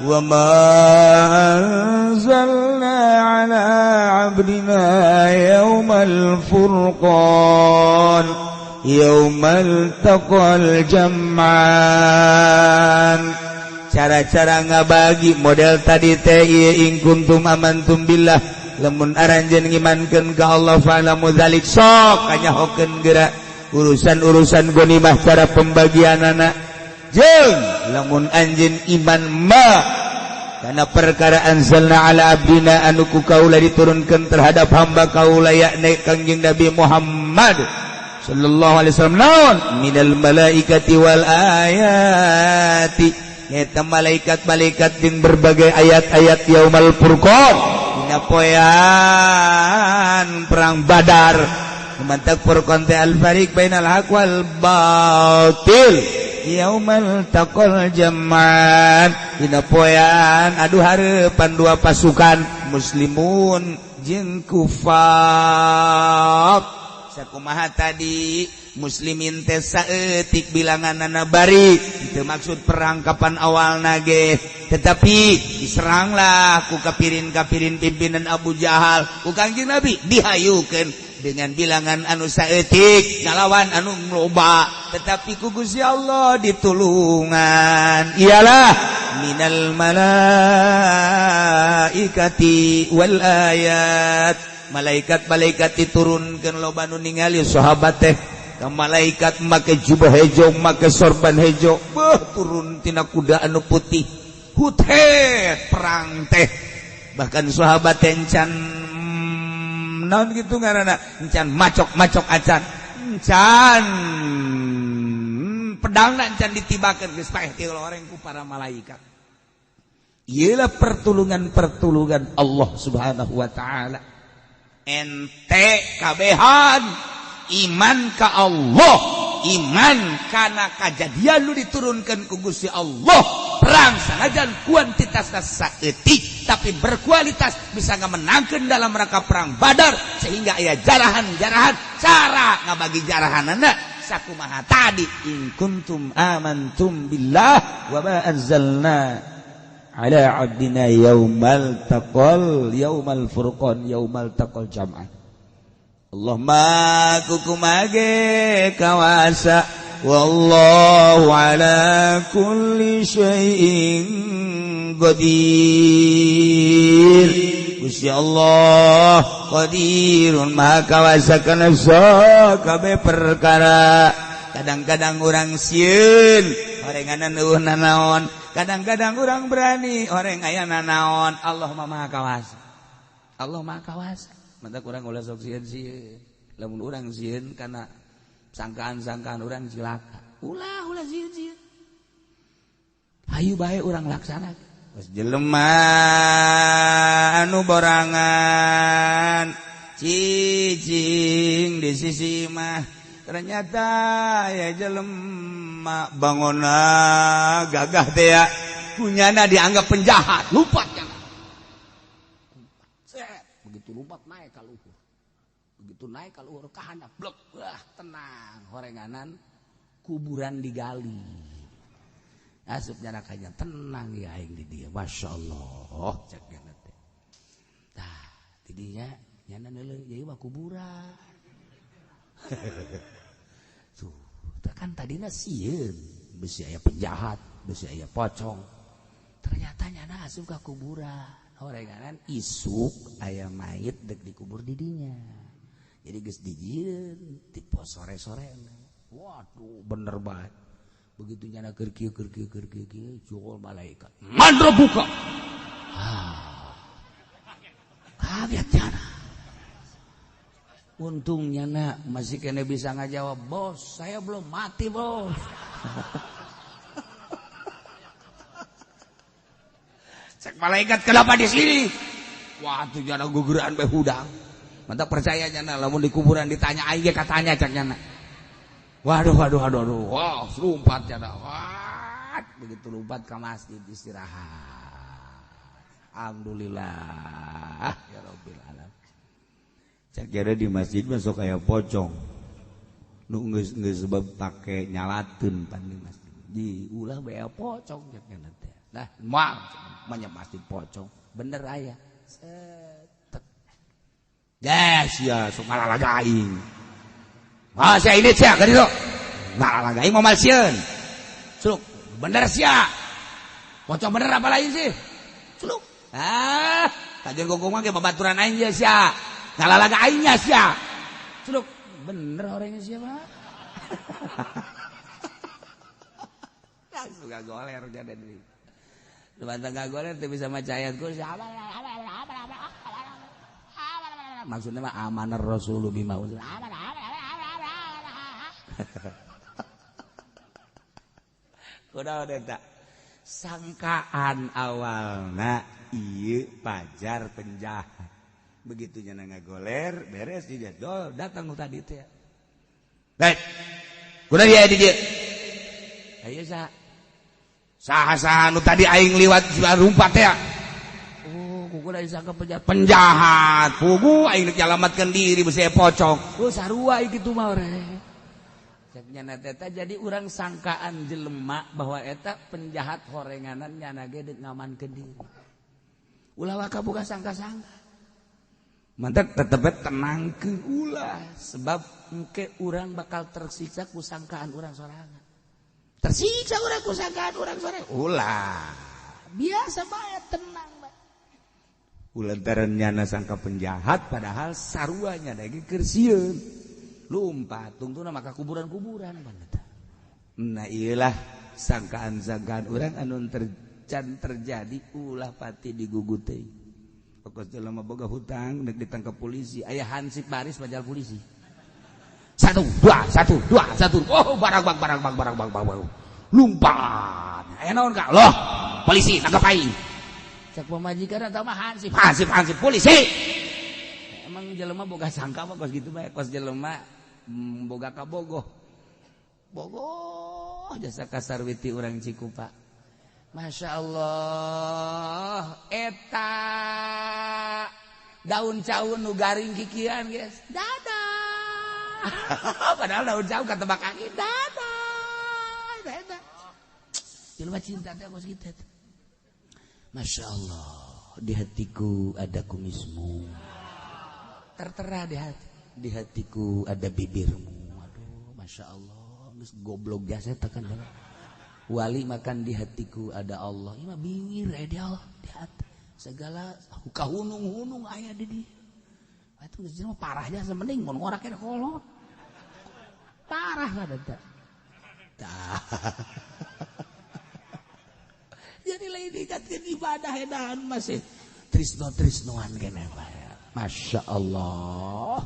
wa ma anzalna ala abdina yawmal furqan yawmal taqal jam'an. Cara-cara ngabagi model tadi teh ieu, in kuntum amantum billah, lamun aranjeun ngimankeun ka Allah, fa'lamu dzalik, sok kanyahokeun geura urusan-urusan gonimah, cara pembagianana, jeung lamun anjeun iman ma karena perkara anzalna ala abdina, anu ku kaula diturunkeun terhadap hamba kaula, yakni Kangjeng Nabi Muhammad sallallahu alaihi wasallam. Naon? Minal malaikati wal ayati, nyata malaikat-malaikat jeung berbagai ayat-ayat, yaumal furqan, dina poean perang Badar. Mantak furqan teh al fariq bainal haq wal batil, yaumal taqal jam'an, dina poean adu hareupan dua pasukan, muslimun jeung kufar. Sakumaha tadi, muslimin teh saeutik bilanganana, bari itu maksud perang kapan awal nage, tetapi diseranglah ku kapirin-kapirin pimpinan Abu Jahal. Ku Kangjeng Nabi dihayukeun dengan bilangan anu saeutik ngalawan anu loba, tetapi ku Gusti Allah ditulungan. Iyalah minal malaikati wal ayat, malaikat-malaikat diturunkan. Loba nu ningali sahabat teh ka malaikat make jubah hejo, make sorban hejo, beuh, turun tina kuda anu putih. Hutet perang teh, bahkan sahabat encan naon gitu ngaranna, encan macok-macok acan. Encan pedangna encan ditibakeun geus paeh ti loreng ku para malaikat. Iyalah pertulungan-pertulungan Allah Subhanahu wa taala. Ente kabehan iman ka Allah, iman kana kajadian lu diturunkan ku Gusti Allah. Perang sanajan kuantitasna saeutik tapi berkualitas bisa ngamenangkeun dalam rangka perang Badar sehingga aya jarahan-jarahan cara ngabagi jarahanana sakumaha tadi in kuntum amantum billah wa ma anzalna ala abdina yaumal taqal yaumal furqan yaumal taqal jam'an. Allah ma kukumage kawasa wallahu ala kulli syai'in qadir. Gusti Allah qadirun maha kawasa kana sakabeh perkara. Kadang-kadang urang sieun orenganan eueuh nanaon, kadang-kadang urang berani oreng aya nanaon. Allah maha kawasa, Allah maha kawasa. Mantap urang ulah sok sieun-sieun. Lamun urang sieun kana sangkaan-sangkaan urang cilaka. Ulah ulah sieun-sieun. Hayu bae urang laksanakeun. Geus jelema anu borangan cicing di sisi mah ternyata ya jelema bangona gagah teh ya kunyana dianggap penjahat, lupa jangan. Begitu lompat naik ka luhur, begitu naik ka luhur ka handap blek, wah tenang horenganan kuburan digali asup nyarakanya tenang ya aing di dia, masya Allah cek nyana teh. Tah tidinya nyana neuleuh ieu mah kuburan. Tuh kan tadina sieun besi aya penjahat, besi aya pocong, ternyata nyana asup ka kuburan. Horenganan isuk aya mayit dek dikubur di dinya. Jadi geus dijieun tipe sore-sore. Waduh bener banget. Begitu nyana keur kieu keur kieu keur kieu jol malaikat. Mandra buka. Ah. Kaget nyana. Untung nyana masih kene bisa ngajawab, "Bos, saya belum mati, Bos." Cek malaikat kenapa di sini? Wah, tuh jana guguran bae hudang. Mantap percaya jana lamun di kuburan ditanya aing ge katanya cek jana. Waduh waduh waduh waduh. Wah, lompat jana. Wah, begitu lompat ke masjid istirahat. Alhamdulillah ya rabbil alamin. Cek jana di masjid masuk kayak pocong. Nu geus geus sebab pake nyalateun pan di masjid. Diulah bae pocong cek jana teh. Nah, moal banyak masjid pocong bener aya setek yes ya sok ngalalaga aing ah sia ini sia ka ditu ngalalaga aing moal sieun suluk bener sia pocong bener apa lain sih suluk ah kajeun gogong mah ge babaturan aing ye sia ngalalaga aingnya sia suluk bener orangnya sia mah langsung goler jadi deui. Bantang goler teu bisa maca ayat kursi. Maksudnya mah amanar rasulu bima unzila. Kunaon eta? Sangkaan awalna ieu pajar penjahat. Begitu nyana ngagoler beres di dia datang nu tadi teh. Baik. Kunaon dia di dieu? Ayo sa saha-saha nu tadi aing liwat rumpat ya. Oh, kuku dari sangka penjahat. Penjahat. Pugu aing rek nyalamatkeun diri besi pocong. Oh, sarua kitu mah re. Cek nyana teh jadi urang sangkaan jelema bahwa eta penjahat horenganan nyana ge deuk ngamankeun diri. Ulah waka buka sangka-sangka. Mantak tetep tenangkeun ulah sebab engke urang bakal tersiksa ku sangkaan urang sorangan. Tersiksa urang ku sangkaan urang sore. Ulah. Biasa bae tenang bae. Ulantaran nyana sangka penjahat padahal saruanya lagi keur sieun. Lumpat tungtuna maka kuburan-kuburan paneta. Nah iyalah sangkaan-sangkaan urang anu terjadi ulah pati digugut teuing. Pokos jelema boga hutang dek ditangkap polisi, aya hansip baris majal polisi. 1 2 1 2 1. Oh barang bang barang bang barang bang bang. Lumpat. Aya naon ka? Loh, polisi tangkap aing. Cek pamajikan atau mah hansip, hansip, hansip polisi. Emang jelema boga sangka mah kos gitu bae, kos jelema boga kabogoh. Bogoh jasa kasarwiti urang Cikupa. Masya Allah, eta daun caun nu garing kikian guys. Dadah. Padahal daun caun katebak angin. Dadah. Eta. Jelema cinta teh kos kitu. Masya Allah, di hatiku ada kumismu. Tertera di hati. Di hatiku ada bibirmu. Aduh, Masya Allah, geus goblok jasa tekan banget. Wali makan di hatiku ada Allah. Ieu mah bibir aya di Allah, di hati. Segala kahunung-hunung aya di dieu. Atuh geus jelema parah jasa mending mun ngorak keneh kolot. Parah lah eta. Tah. Jadi lain diingatkeun ibadah edahan masih trisno-trisnoan keneh bae. Masya Allah.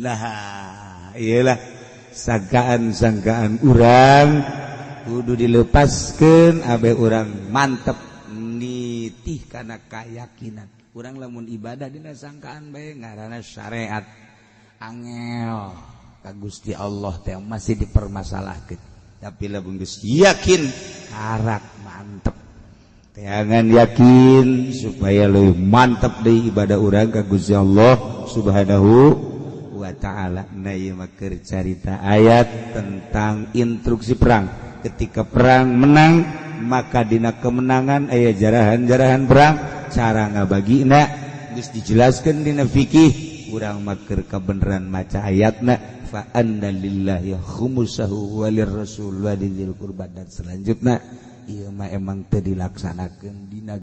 Nah, iyalah sangkaan-sangkaan urang kudu dilepaskeun abe urang mantep nitih kana keyakinan. Urang lamun ibadah dina sangkaan bae ngaranna syariat. Angel ka Gusti Allah teh masih dipermasalahkeun. Tapi lamun geus yakin karak mantep. Teangan yakin supaya leuwih mantep deui ibadah urang ka Gusti Allah Subhanahu wa ta'ala. Nah ieu mah keur carita ayat tentang instruksi perang. Ketika perang menang, maka dina kemenangan aya jarahan-jarahan perang, cara ngabagina geus dijelaskeun dina fikih. Urang mah keur kabeneran maca ayatna fa anna lillahi khumusahu walir rasul wa lidzil qurba dan selanjutna. Ieu mah emang teu dilaksanakeun dina